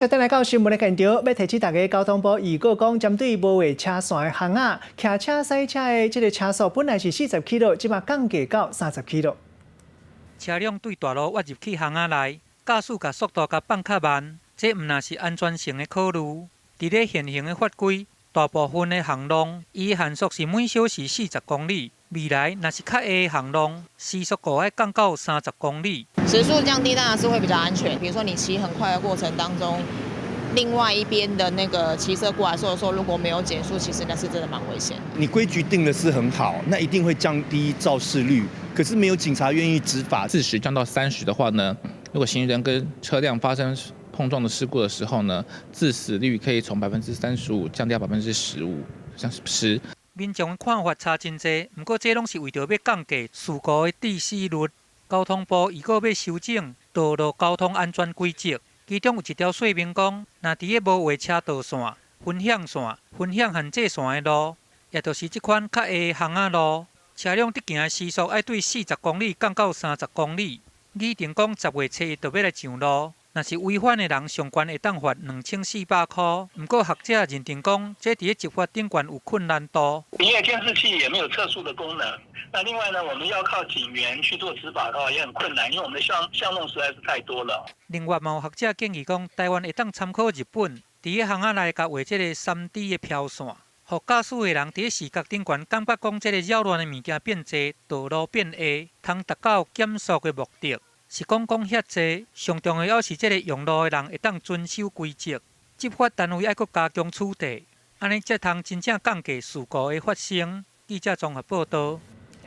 轉來到新聞的現場，欲提醒大家，交通部預告講，針對無畫車線的巷仔，騎車賽車的這个車速本來是40 kilo，這馬降低到30 kilo。車輛對大路倚入去巷仔內，駕駛共速度共放較慢，這毋但是安全性的考慮。佇咧現行的法規，大部分的巷弄，伊限速是每小時40公里。未來若是較下的巷弄，時速閣愛降到30公里。時速降低當然是會比較安全。比如說你騎很快的過程當中，另外一邊的那個騎車過來說的時候，如果沒有減速，其實那是真的蠻危險。你規矩定的是很好，那一定會降低肇事率。可是沒有警察願意執法。40降到三十的話呢，如果行人跟車輛發生碰撞的事故的時候呢，致死率可以從35%降掉15%，像10。民眾的看法差真濟，毋過這攏是為著欲降低事故的致死率。交通部預告欲修正道路交通安全規則，其中有一條說明講，若佇咧無畫車道線、分享線、分享限制線的路，也就是這款較下的巷仔路，車輛佇行的時速愛對40公里降到30公里。擬定講10月初一就欲來上路。若是違反的人，上懸會當罰2400箍。毋過學者認定講，這佇咧執法頂懸有困難度。因為監視器也沒有測速的功能。那另外呢，我們要靠警員去做執法的話，也很困難，因為我們的巷弄實在是太多了。另外，嘛有學者建議講，台灣會當參考日本，佇咧巷仔內共畫這个3D 的標線，予駕駛的人佇咧視覺頂懸感覺講，這个擾亂的物件變濟，道路變狹，通達到減速的目的。是講講遐濟，上重要是這个用路的人會當遵守規則，執法單位愛閣加強取締，按呢才通真正降低事故的發生。記者綜合報導。